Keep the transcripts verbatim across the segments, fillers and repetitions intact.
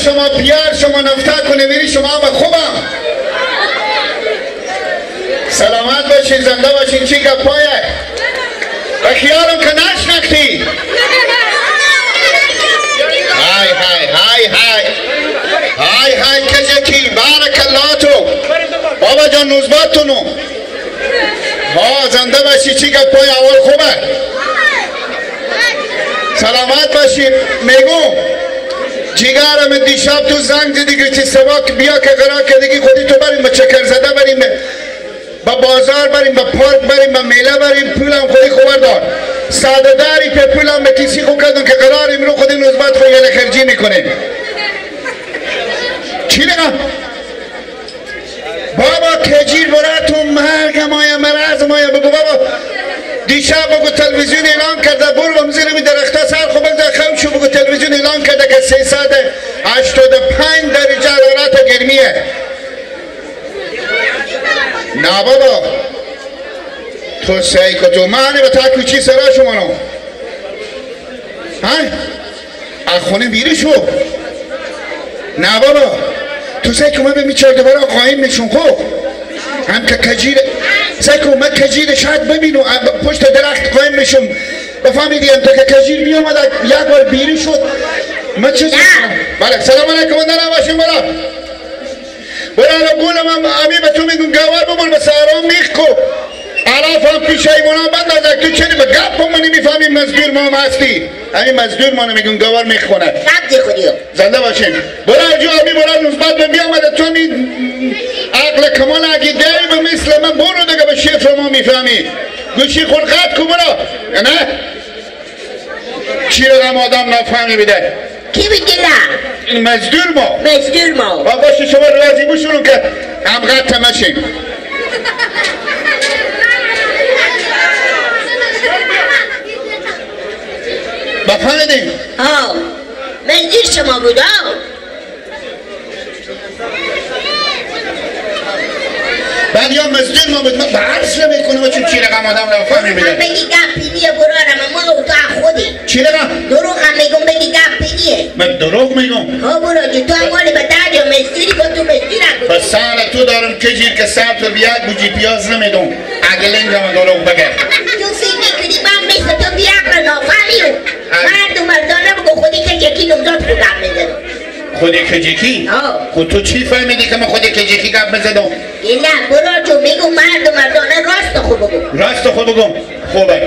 شما پیار، شما نفتا کنه ویری، شما به خوبم. سلامت باشین، زنده باشین. چی گپایه؟ به خیالم که نشناختی. های، های، های، های. های، های، کجکی، بارک الله تو. بابا جان، نوزبات تو نو. ها، زنده باشی، چی گپای احوال خوبه؟ سلامت باشی. میگو، جیگرم دیشب تو زنگ زدی، گفتی سبا که بیا که قرار کردگی خودی تو بریم، به چکر زده بریم، به بازار بریم، به پارک بریم، به میله بریم، پولم خودی خبر دار. ساده داری په پولم به کیسی خو کردم که قرار امرو خودی نوزبات خو یله خرجی می‌کنیم. چی لگم؟ بابا کجیر برا تو مرگ مایه، مرض مایه. بگو بابا، دیشب بگو تلویزیون اعلان کرده، برو بم زیر می درختا سر خو بگذار خم شو، بگو تلویزیون اعلان کرده که سیصد و هشتاد و پنج درجه حرارت گرمیه. نه بابا، تو سعی کو تو معنی به تا کوچی سرا شما نو. ها؟ از خونه بیرون شو. نه بابا، تو سعی کو من به می چهار دیوار قایم می‌شم خو. هم که کجیر، سعی کو من کجیر شاید ببینم، ام پشت درخت قایم می‌شم. بفهمیدی، هم تا که کجیر بیامد، یک بار بیرون شد. من چه چیز کنم؟ بله، سلام علیکم، زنده باشین، برا. برا، الان گولم هم امی به تو می‌گم، گوار ببر به صحرا میخ کو. علف هم پیش ایوانا بنداز، تو چنی به گپ هم نمی‌فهمی، مزدور ما هم هستی. امی مزدور ما نمی‌گم، گوار میخ کنه. گپ دی خودیو. زنده باشین. برا جو امی برا نوزبات به بیامده، تو می عقل کمال اگه داری به مثل من برو دیگه، به شفر ما می‌فهمی. گوشی خود قطع کو برا. نه؟ چی رقم آدم نافهمی بیده؟ کی بیده؟ این مزدور ما. مزدور ما. و باشه، شما راضی بشون که همقدر تمشین. بفهمیدین؟ ها. مزدور شما بود، ها؟ بعد یا مزدور ما بود، من به عرض نمی‌کنم، چون چی رقم آدم نافهمی بیده. بگی گپ نیه، برارم، ما و تو خودی. چی رقم؟ دروغ هم می‌گم، بگی گپ نیه. من دروغ می‌گم؟ ها، برو جو، تو هم مالی به درد یا مزدوری کن، تو مزدور هم کن. به سر تو دارم کجیر که سر تو بیاد، بوجی پیاز نمی‌دم. اگه لنگ هم دروغ بگه. تو فکر می‌کنی من مثل تو بی‌عقل نافهمی هم؟ مردم مردانه بگو، خودی کجکی نوزاد خو گپ می‌زنه. خودی کجکی؟ آه. خو تو چی فهمیدی که من خودی کجکی گپ می‌زدم؟ نه، برو جو، می‌گم مردم مردانه راست خو بگو. راست خو بگم؟ خوبه.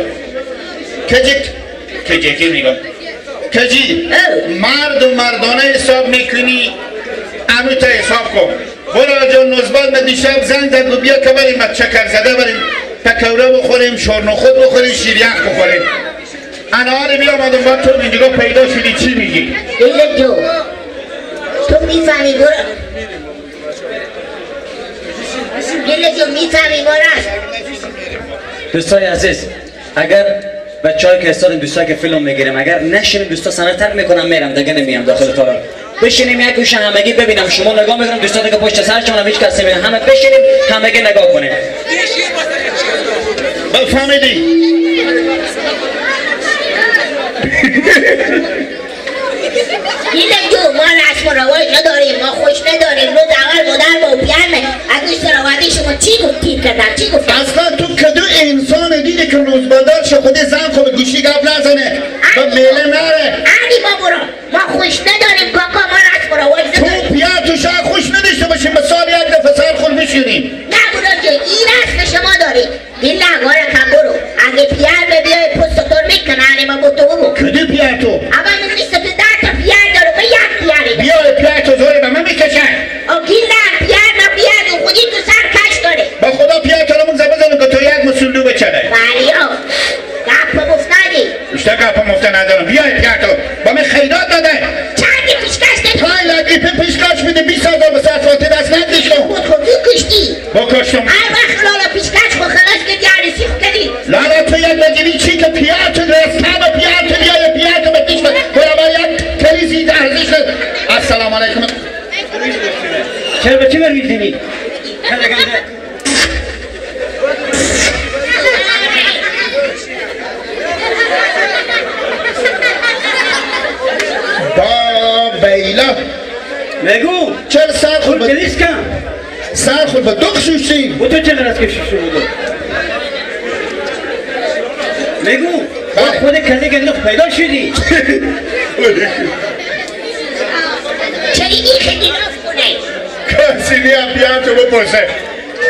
کجک، کجکی می‌گم. کجی، آه. مردم مردانه حساب می‌کنی، امو تا حساب کن. برو جو، نوزبات من دیشب زنگ زد، گو بیا که بریم، چکر زده بریم، پکوره بخوریم، شورنخود بخوریم، شیر یخ بخوریم. انار بیامدم با تو اینجا پیدا شدی، چی می‌گی؟ دل جو، تو می‌فهمی، برو. دل جو، می‌فهمی، برو. دوستای عزیز، اگر بچه‌هایی که ایستادن، دوستایی که فیلم می‌گیریم، اگر نشینیم، دوستا صحنه ترک می‌کنم، می‌رم، دیگه نمیام داخل تالار. بشینیم یک گوشه همگی ببینم، شما نگاه می‌کنم، دوستان که پشت سر شما هم هیچ کس نمی‌بینه، همه بشینیم، همگی نگاه کنیم. بفهمیدی؟ دیدم جو، ما رسم و رواج نداریم، ما خوش نداریم، روز اول مادر با پیرمه، اگه سراوادی شما چی گفتی کردم، چی گفتی؟ اصلاً تو کدو انسان دیدی که روز بدل شه خودی زن خو به گوشی گپ نزنه، به میله نره؟ انی ما برو. ما خوش نداریم کاکا، ما رسم و رواج نداریم. تو پیار تو شاید خوش نداشته باشیم، به سال یک دفعه سر خود بشوریم. نه برو جو، این رسم شما داریم. دیل نگاره کم برو. اگه پیار به بیای پست تو می‌کنه، انی ما با تو بگو. کدی پیار تو؟ اما من بیست تا ده تا پیار دارم، من یک پیاری دارم. بیا پیار تو زوری به من می‌کشه. او گیل نه، پیار نه پیار، او خودی تو سر کش داره. به خدا پیار تو رو من زبه زنم که تو یک مسلو بچره. بله، او. گپ مفت ندی. اشته گپ مفت ندارم. بیا پیار تو. با من خیرات داده. چند پیشکش دادی؟ پنج لک روپی پیشکش بده، بیست هزار به صرفات دست نداشتم. خود خود تو کشتی. بکشتم. هر وقت لالا پیشکش خو خلاص کردی، عروسی خو کردی. لالا تو یک بجوی چی که پیار تو رسته به پیار تو بیای، پیار تو به پیش بر. برابر یک کلیزی ارزش نداره. السلام علیکم. چرا به چی بر می‌زنی؟ با بیلا. میگو. چرا سر خود خود به، گلیس کن. سر خود به دخ شوشتی؟ و تو چقدر است که شوشو بودو؟ میگو. بله. خود کله گندخ پیدا شدی. چرا این خیلی راست کنه؟ کسی نیا بیا تو بپرسه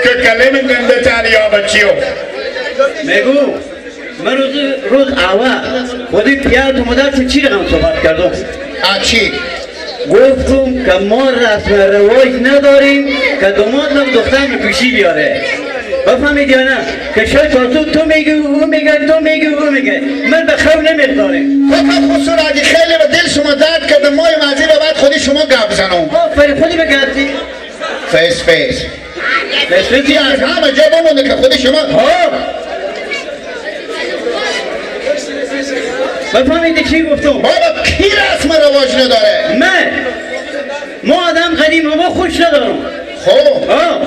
که کله من گنده تر یا بچیو. میگو. من روز، روز اول خودی پیار تو مادر تو چی رقم صحبت کردم؟ آ چی؟ گفتم که ما رسم رواج نداریم که داماد هم دختر می گوشی بیاره. بفهمید یا نه؟ که شاید تا تو، تو میگی، او میگه، تو میگی، او میگه. من به خو نمی‌گذاریم. کاکا خسرو، اگه خیلی به دل شما درد کرده، ما مازی به بعد خودی شما گپ زنم. آفرین، خودی به گپ زنی. فیس فیس. فیس فیس. بیا از همه جا بمونه که خود شما. ها. بفهمیدی چی گفتم؟ بابا، کی رسم رواج نداره؟ من. ما آدم قدیم ما خوش ندارم. خب. ها.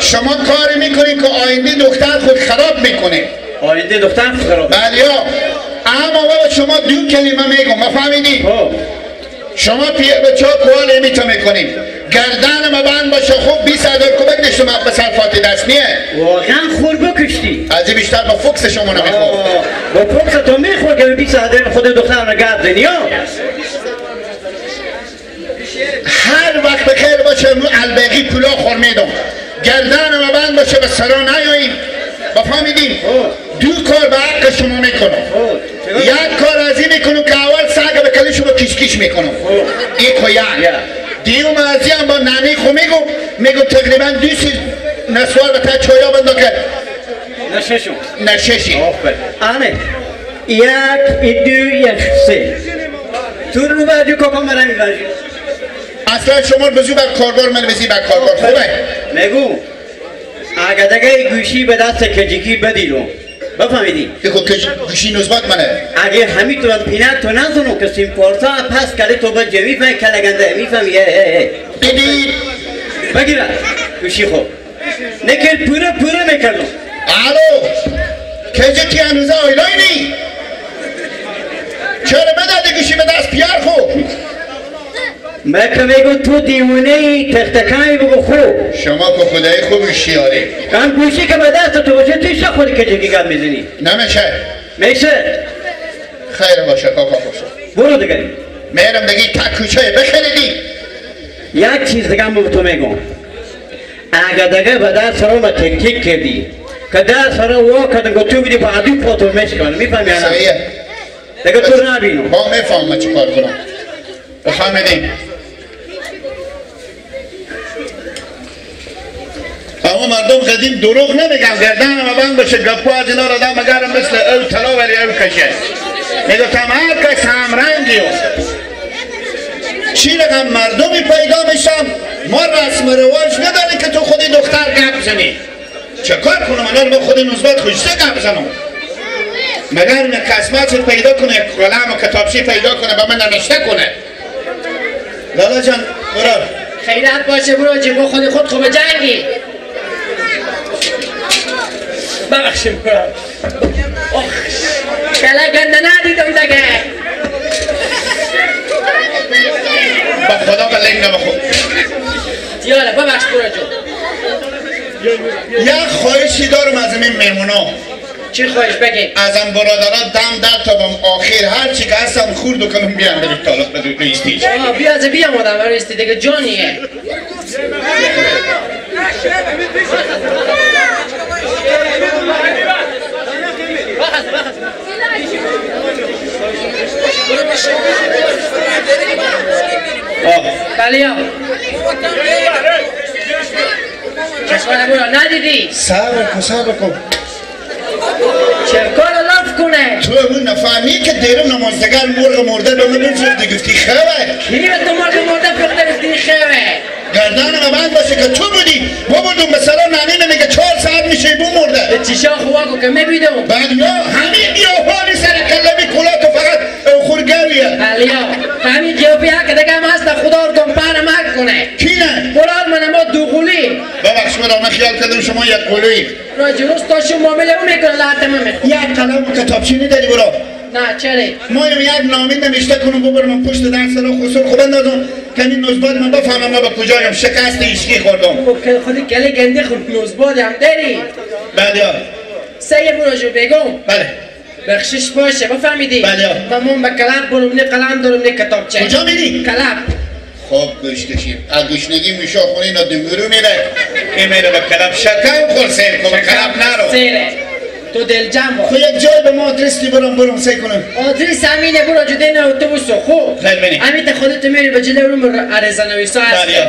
شما کاری می‌کنید که آینده دختر خود خراب می‌کنید. آینده دختر خود خراب. بله. اما بابا، شما دو کلمه می‌گم، بفهمیدی؟ خب. شما پیر بچه ها کوالی می‌تو می‌کنیم. گردن ما بند باشه، خوب بیست هزار کمک داشته ما به سر فاتی دست نیه. واقعاً خور بکشتی. از این بیشتر با فوکس شما نمیخواد. آه، با فوکس تو می‌خواد که بیست هزار خود دختر رو گرد دنیا. هر وقت بخیر باشه، مو الباقی پولا خور می‌دم. گردن ما بند باشه، به سرا نیاییم. بفهمیدی؟ خب. دو کار به حق شما می‌کنم. خب. یک کار از این می‌کنم که اول سگ به کلی شما کیش کیش می‌کنم. خب. یک و یک. یا. دیوم از این با ننی خو می‌گم، می‌گم تقریباً دو سی نسوار به تا چویا بندو که نششم. نششی. آفرین. آنه. یک، ای دو، یک، سه. تو رو باجو کاکا مرا می‌باجی. اصلاً شما بزو بر کارگار، من بزی بر کارگار. خوبه؟ می‌گو، اگه دگه گوشی به دست کجکی بدیرم. بفهمیدی؟ دیگه کج-، گوشی نوزبات منه. اگه همی تو هم پینه تو نزنو که سیم پارسا پس کلی تو با جمی فهم کلگنده. می‌فهمی؟ هه، هه، هه. دیدی؟ بگیره. گوشی خو. نکل پوره پوره می‌کردم. الو، کجکی هنوزه آیلاینی؟ چرا بدادی گوشی به دست پیار خو؟ مکه می‌گو تو دیوونه‌ای، تختکانی بگو خو. شما که خدای خوب هوشیاری. هم گوشی که به دست تو باشه، تو چه خودی کجکی گپ می‌زنی؟ نمیشه. میشه. خیر باشه، کاکا باشه. برو دیگه. میرم دیگه تا کوچه بخریدی. یک چیز دیگه هم به تو می‌گم. اگه دگه به در سرا ما تک تک کردی، که در سرا وا کردن که تو بیدی با ادو پاتو میشکن، می‌فهمی یا نه؟ صحیحه. دگه تو نبینم. با می‌فهمم چی کار کنم. بفهمیدین؟ اما مردم قدیم دروغ نمی‌گن، گردن ما بند باشه، گپا از اینا را دم اگرم مثل او طلا ولی او کشه. می‌گفتم هر کس همرنگی و چی رقم مردمی پیدا می‌شم، ما رسم رواج نداریم که تو خودی دختر گپ زنی. چه کار کنم؟ الان ما خود نوزبات خوشته گپ زنم. مگر نه قسمت پیدا کنه، قلم و کتابچه پیدا کنه، به من نوشته کنه. لالا جان، برو. خیرت باشه برو، جی با خود خود خوب جنگی. ببخشید برو. آخ. کلا گنده ندیدم دگه. با خدا به لنگ نبخو. یالا ببخش برو جو. یک خواهشی دارم از این میمونا. چی خواهش بگی؟ از این برادران دم در تا بم آخر هر چی که هستم خورد کنم بیام به طالب به دوستیج. آه، بیا از بیام آدم رو استی دیگه جانیه. آه. بله. چشمانه برو، ندیدی؟ صبر کن، صبر کن. چه کار لاف کنه؟ تو همون نفهمی که دیرم نمازدگر مرغ مرده به من بفروختی، گفتی خوبه. کی به تو مرغ مرده فروخته گفتی خوبه؟ گردن من بند باشه که تو بودی، ببردم به سرا ننی میگه چهار ساعت می‌شه بمرده. به چشا خوا کو که می‌بینم. بعد یا همین گیاهانی سر کله می‌کلا تو فقط خورگویه. بله. همین گیاهی که دیگه هم هست، خدا رو کن پر مک کنه. کی نه؟ قرآن من ما دو غولی. ببخش خدا، من خیال کردم شما یک غولی. راجی روز تا شو معامله او می‌کنه، لحظه من می‌خوام. یک قلم و کتابچه نداری برو. نه، چره؟ ما هم یک نامه نوشته کنم، ببرم پشت در سرا خسور خو بندازم، که این نوزباد من بفهمم ما به کجایم، شکست عشقی خوردم. خب، که خودی کله گنده خود نوزباد هم داری. بله. سه یه برو جو بگم. بله. بخشش باشه، بفهمیدی؟ بله. و من به کلب برم، نه قلم دارم، نه کتابچه. کجا میری؟ کلب. خب، گوش کشیم. از گشنگی میشا خونه اینا دمرو میره. این میره به کلب شکم خور سیر کن، به کلب نرو. سیره. تو دلجم باش. خو یک جای به ما آدرس دی برم، برم سعی کنم. آدرس همینه، برو جده نه اتوبوس خو. خیر بینی. همین ته خودت میری به جلو روم ر-، عریضه نویسا هست. بله.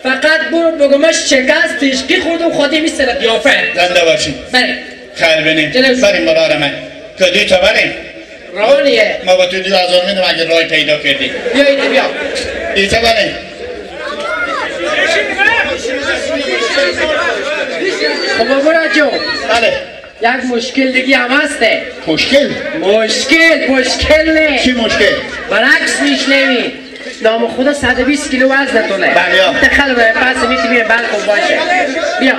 فقط برو بگو من شکست عشقی خوردم، خودی می سر قیافه. زنده باشی. بله. خیر بینی. جلو. بریم برارم. کدی تو بریم. روانیه. ما با تو دو هزار می‌دم اگه رای پیدا کردی. بیا ایتا بیا. ایتا بله. خب برو جو. بله. یک مشکل دیگه هم هسته. مشکل؟ مشکل، مشکل نه. چی مشکل؟ برعکس میشنوی. نام خدا صد و بیست کیلو وزن تونه. بله. تخل به پس می‌تونی بلکم باشه. بیا.